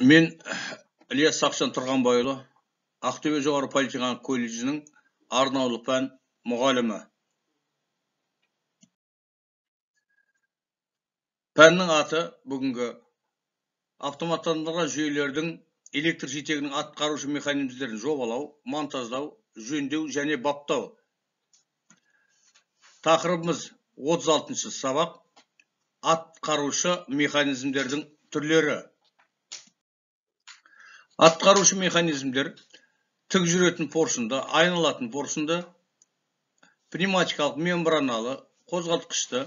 Мен Ілияс Сақшан Тұрғанбайұлы, Ақтөбе жоғары политехникалық колледжінің арнаулы пән мұғалімі. Пәннің аты бүгінгі автоматтандырылған жүйелердің электр жетегінің атқарушы механизмдерін жобалау, монтаждау, жөндеу және баптау. Тақырыбымыз 36-шы сабақ, атқарушы механизмдердің түрлері. Атқарушы механизмдер тік жүретін поршынды, айналатын поршынды, пневматикалық мембраналы қозғалтқышты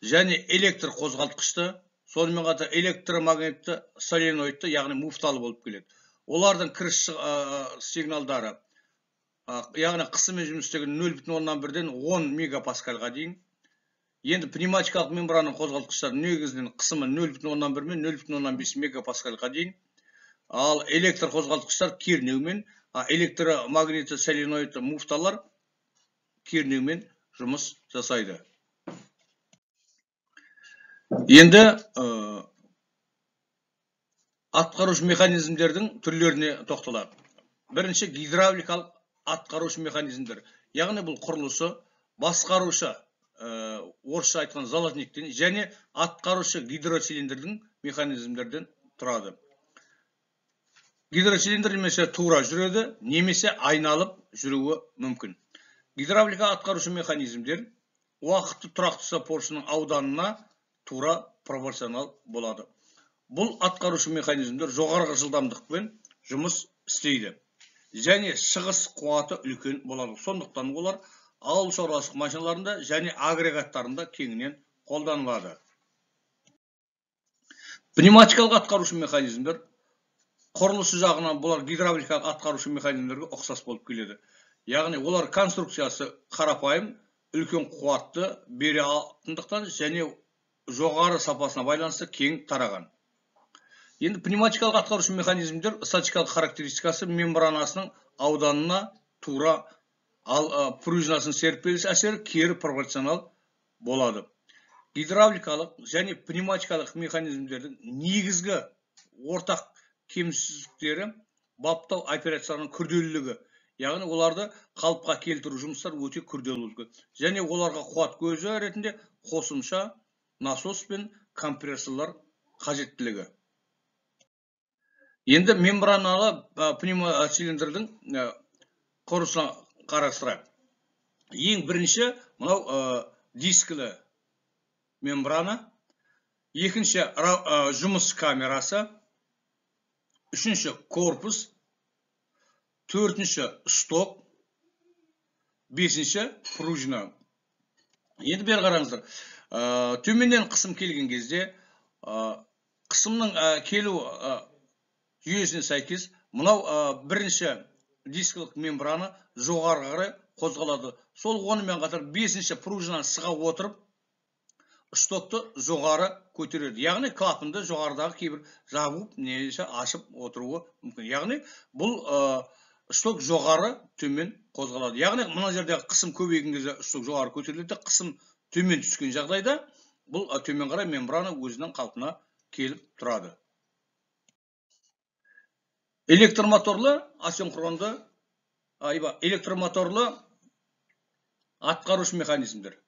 және электр қозғалтқышты, сонымен қатар электромагнитті соленоидты, яғни муфталы болып келеді. Олардың кіріс сигналдары, яғни қысыммен жұмыс істеген 0,1-ден 10 мегапаскальға дейін. Енді пневматикалық мембраның қозғалтқыштары негізінен қысымы 0,1 мен 0,5 мегапаскальға дейін. Ал электр қозғалтқыштар кернеумен, электромагнитті соленоидты муфталар кернеумен жұмыс жасайды. Енді атқарушы механизмдердің түрлеріне тоқталайық. Бірінші, гидравликалық атқарушы механизмдер. Яғни бұл құрылысы басқарушы, орысша айтқан золотниктен және атқарушы гидроцилиндрдің механизмдерден тұрады. Гидроцилиндр немесе тура жүреді, немесе айналып жүруі мүмкін. Гидравлика атқарушы механизмдер уақытты тұрақтысы поршының ауданына тура пропорционал болады. Бұл атқарушы механизмдер жоғарғы жылдамдықпен жұмыс істейді және шығыс қуаты үлкен болады. Сондықтан олар ауыл шаруашылық машиналарында және агрегаттарында кеңінен қолданылады. Пневматикалық атқарушы механизмдер құрылысы жағынан бұлар гидравликалық атқарушы механизмдерге ұқсас болып келеді. Яғни олар конструкциясы қарапайым, үлкен қуатты бере алатындықтан және жоғары сапасына байланысты кең тараған. Енді пневматикалық атқарушы механизмдер статикалық характеристикасы мембранасының ауданына тура, ал пружинасының серіппеліс әсері кері пропорционал болады. Гидравликалық және пневматикалық механизмдердің негізгі ортақ кемшіліктері баптау операцияларының күрделілігі, яғни оларды қалыпқа келтіру жұмыстары өте күрделі болып келеді. Және оларға қуат көзі ретінде қосымша насос пен компрессорлар қажеттілігі. Енді мембраналы пневмоцилиндрдің құрылысын қарастырайық. Ең бірінші мынау дискілі мембрана, екінші жұмыс камерасы, үшінші корпус, төртінші шток, бесінші пружина. Енді бері қараңыздар. Төменнен қысым келген кезде, қысымның келу жүйесіне сәйкес мынау бірінші дискілік мембрана жоғары қарай қозғалады. Сол онымен қатар бесінші пружинаны сыға отырып штокты жоғары көтереді. Яғни клапанды жоғарыдағы кейбір жабып немесе ашып отыруы мүмкін. Яғни бұл шток жоғары төмен қозғалады. Яғни мына жердегі қысым көбейген кезде шток жоғары көтеріледі, қысым төмен түскен жағдайда бұл төмен қарай мембрана өзінің қалпына келіп тұрады. Электромоторлы асинхронды, электромоторлы атқарушы механизмдер.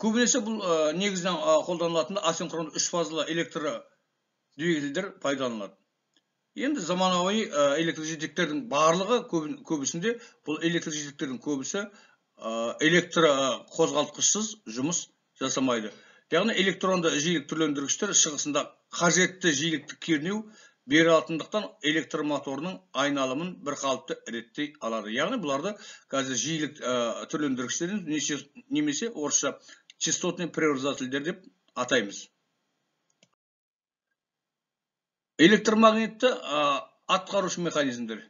Көбінесе бұл негізінен қолданылатын асинхронды үш фазалы электр двигательдер пайдаланылады. Енді заманауи электр жетектердің барлығы көбісінде бұл электр жетектердің көбісі электр қозғалтқышсыз жұмыс жасамайды. Яғни электронды жиілік түрлендіргіштер шығысында қажетті жиілікті кернеу бере алатындықтан электромоторының айналымын бір қалыпты реттей алады. Яғни бұларды қазір жиілік түрлендіргіштер немесе орысша частотный преобразовательдер деп атаймыз. Электромагнитті атқарушы механизмдер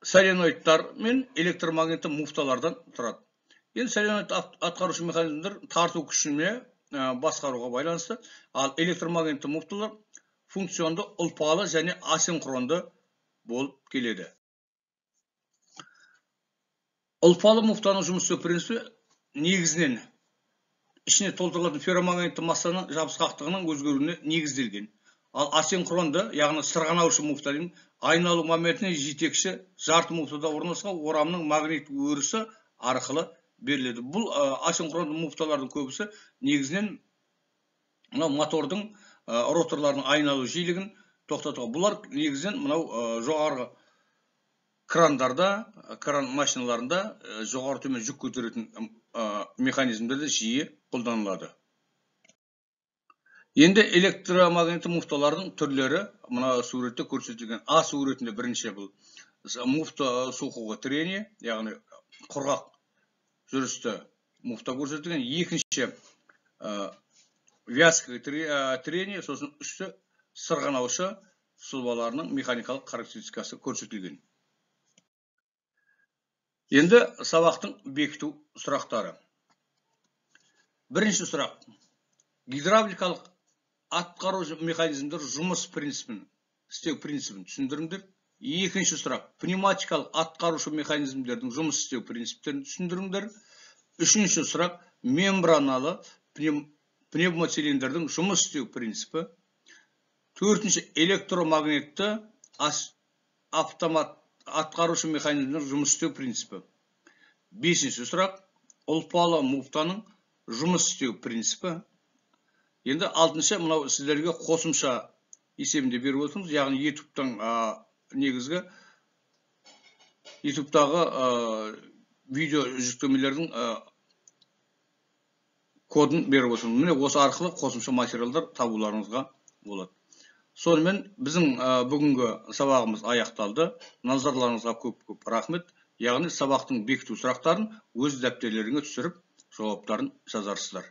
соленоидтар мен электромагнитті муфталардан тұрады. Енді соленоид атқарушы механизмдер тарту күшіне басқаруға байланысты, ал электромагнитті муфталар функционды, ұлпалы және асинхронды болып келеді. Ұлпалы муфтаның жұмыс істеу принципі негізінен ішіне толтырылатын ферромагнитті массаның жабысқақтығының өзгеруіне негізделген. Ал асинхронды, яғни сырғанаушы муфта деймін, айналу моментіне жетекші жарты муфтада орналасқан орамның магнит өрісі арқылы беріледі. Бұл асинхронды муфталардың көбісі негізінен мынау мотордың роторларының айналу жиілігін тоқтатуға. Бұлар негізінен мынау жоғарғы крандарда, кран машиналарында жоғары төмен жүк көтеретін механизмдерде жиі қолданылады. Енді электромагнитті муфталардың түрлері мына суретте көрсетілген. А суретінде бірінші бұл муфта сухого трения, яғни құрғақ жүрісті муфта көрсетілген. Екінші вязкое трение, сосын үшті сырғанаушы сұлбаларының механикалық характеристикасы көрсетілген. Енді сабақтың бекіту сұрақтары. Бірінші сұрақ. Гидравликалық атқарушы механизмдер жұмыс принципін, істеу принципін түсіндіріңдер. Екінші сұрақ. Пневматикалық атқарушы механизмдердің жұмыс істеу принциптерін түсіндіріңдер. Үшінші сұрақ. Мембраналы пневмоцилиндрдің жұмыс істеу принципі. Төртінші, электромагнитті автомат атқарушы механизмдердің жұмыс істеу принципі. Бесінші сұрақ. Ұлпалы муфтаның жұмыс істеу принципі. Енді алтыншы, мынау сіздерге қосымша есебінде беріп отырмыз, яғни YouTube-тың негізгі YouTube-тағы видео жүктемелердің кодын беріп отырмыз. Міне осы арқылы қосымша материалдар табуларыңызға болады. Сонымен біздің бүгінгі сабағымыз аяқталды. Назарларыңызға көп-көп рахмет. Яғни сабақтың бекіту сұрақтарын өз дәптерлеріңе түсіріп, жауаптарын жазарсыздар.